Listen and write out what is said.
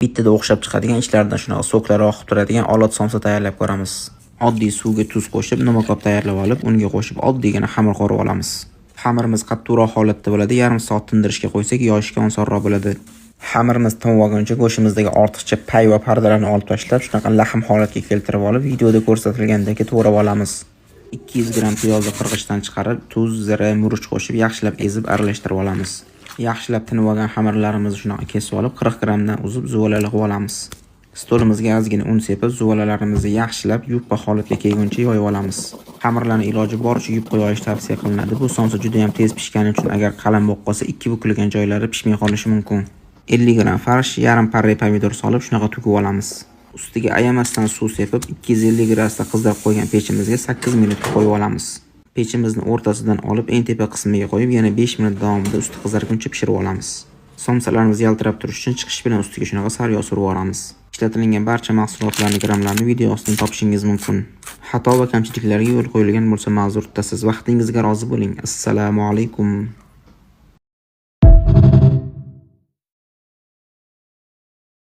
Bittada o'xshab chiqadigan, ichlaridan shunaqa soklari oqib turadigan olot somsa tayyorlab ko'ramiz. Oddiy suvga tuz qo'shib, nomakob tayyorlab olib, unga qo'shib oddiygina xamir qo'rib olamiz. Xamirimiz qattiqroq holatda bo'ladi, yarim soat tindirishga qo'ysak, yoyishga osonroq bo'ladi. Xamirimiz tinib olguncha go'shtimizdagi ortiqcha pay va pardalarni olib tashlab, shunaqa lahm holatga keltirib olib, videoda ko'rsatilgandek to'g'rab olamiz. 200 gramm piyozni qirg'ichdan chiqarib, tuz, zira, murch qo'shib, yaxshilab ezib aralashtirib olamiz. Yaxshilab tinib olgan xamirlarimizni shunaqa kesib olib, 40 grammdan uzib zuvalali qilib olamiz. Stolimizga ozgina un sepib, zuvalalarimizni yaxshilab yupqa holatga kelguncha yoyib olamiz. Xamirlarni iloji boricha yupqa yoyish tavsiya qilinadi. Bu somsa juda ham tez pishgani uchun agar qalin bo'lib qolsa, ikki bukilgan joylari pishmay qolishi mumkin. 50 gramm farsh, yarim parra pomidor solib, shunaqa tugib olamiz. Ustiga ayamasdan suv sepib, 250 gradusda qizdirib qo'ygan pechimizga 8 minut qo'yib olamiz. Pechimizni o'rtasidan olib, eng tepa qismiga qo'yib, yana 5 minut davomida usti qizarguncha pishirib olamiz. Somsalarimiz yaltirab turishi uchun chiqish bilan ustiga shunaqa sariyog' surib yuboramiz. Ishlatilgan barcha mahsulotlarni grammlarini video ostidan topishingiz mumkin. Xato va kamchiliklarga yo'l qo'yilgan bo'lsa, ma'zur tutasiz. Vaqtingizga rozi bo'ling. Assalomu alaykum.